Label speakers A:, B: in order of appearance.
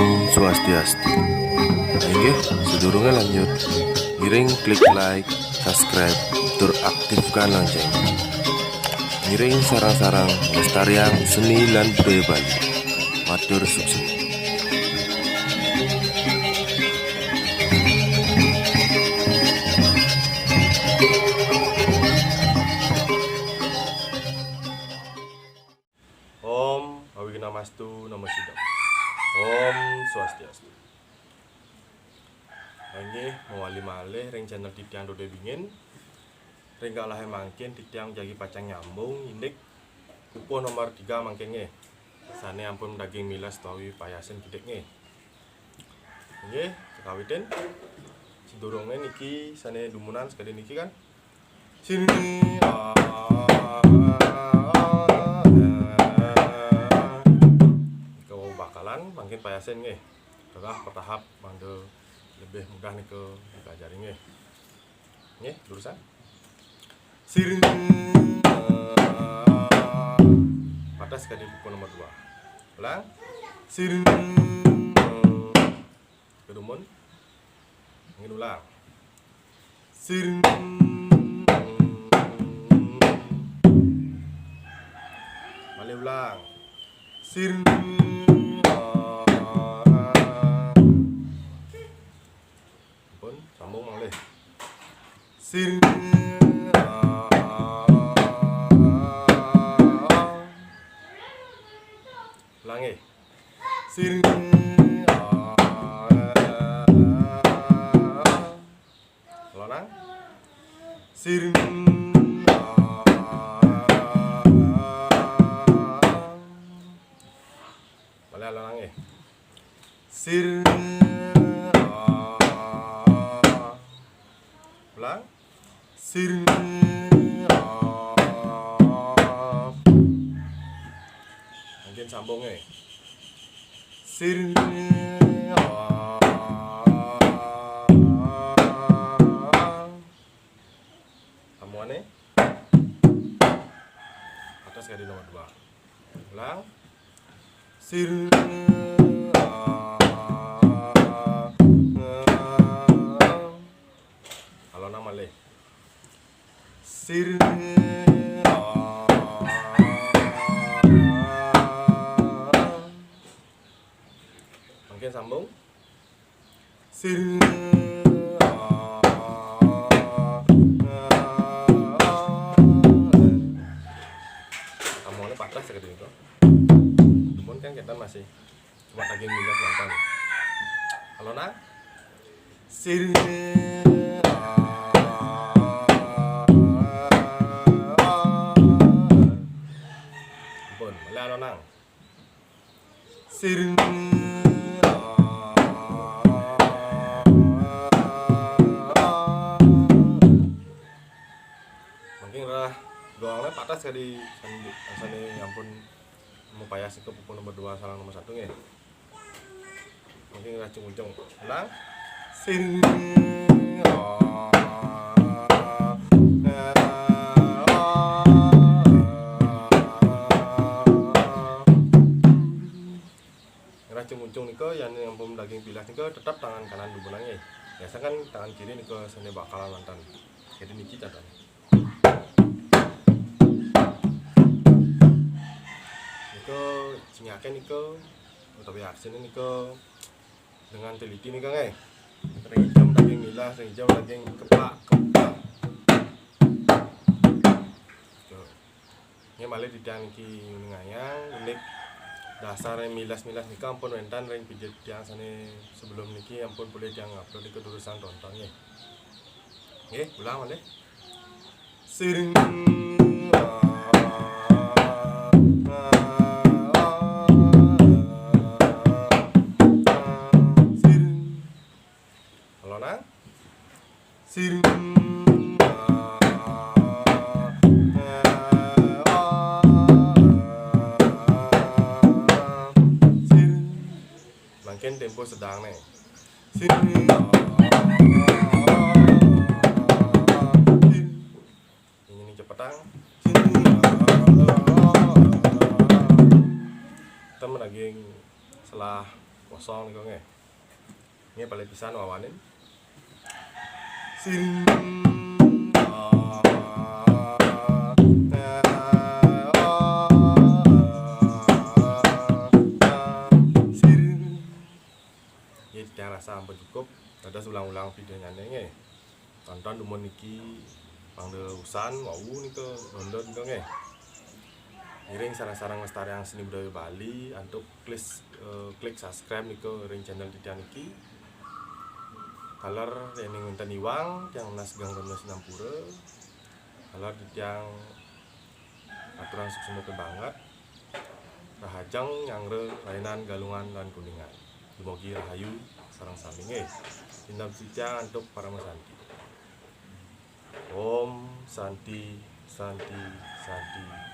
A: Om Swastiastu. Nggih, sedurunge lanjut, ngiring klik like, subscribe, tur aktifkan lonceng. Ngiring sarang-sarang lestarian seni lan budaya Bali. Matur sukses. Om Awignamastu Namo Sidam. Om Swastiastu. Nggih, mewali malih ring channel Titiang Dode Bingin. Ring kalahe mangkin titiang jagi pacang nyambung indik pupuh nomor 3 mangkin nggih. Sane ampun daging milas utawi payasen kidik nggih. Nggih, kekawitin. Sedurunge niki sane dumunan sekali niki kan. Sini bakalan mangkin payasen nggih. Tetah pertahap mangde lebih mudah nike dipelajari nggih. Nggih, lurusan. Siring patah sekali buku nomor 2. Ulang. Siring kedumun. Ingin ulang. Siring malih ulang. Siring pun sambung malih. Siring ulangi. Siring lonang. Siring malih lonang. Siring ulang. Siring mungkin sambung nggih. Siring sambungane atas kali nomor 2. Ulang. Siring alona malih. Siring mungkin sambung. Siring sambungnya patah seperti itu. Namun kan kita masih cuma daging milas nonton. Alona. Siring pun malih alonang. Siring mungkin lah goangnya patah sekali sane ampun mau payah sih ke pupuh nomor 2 salah nomor 1 nggih. Mungkin lah ujung-ujung. Ulang. Siring ujung niko yang ampun daging pilas niko tetap tangan kanan dulu nggih. Biasa kan tangan kiri niko sene bakalan mantan. Jadi niki catatan. Niko cingake niko utawi aksine niko dengan teliti niko nggih. Ring hijau daging milas, ring hijau daging kepak kepak. Ini malih titiang niki ngayang unik dasar milas-milas nika ampun wenten ring video tiang sane sebelum niki ampun boleh tiang upload niku durusan tonton nggih. Nggih, ulang malih. Siring siring alona. Siring mungkin tempo sedang nih. Sini ini cepetang. Sini temen daging setelah kosong nika nggih. Nggih paling pisan wawanin. Siring. Yang rasa ampun cukup, dados ulang-ulang videonya nggih. Tonton dumun niki pangde usan wau nika download nika nggih. Ngiring sarang-sarang lestariang seni budaya Bali antuk klik subscribe nika ring channel titiang niki. Kaler yening wonten iwang tiyang nas gang Dono Sinampura. Kaler titiang aturan suksma banget. Rahajeng nyangre rainan galungan lan kuningan. Dumugi rahayu sareng sami nggih. Tindak titiang antuk parama santi. Om Santi Santi Santi.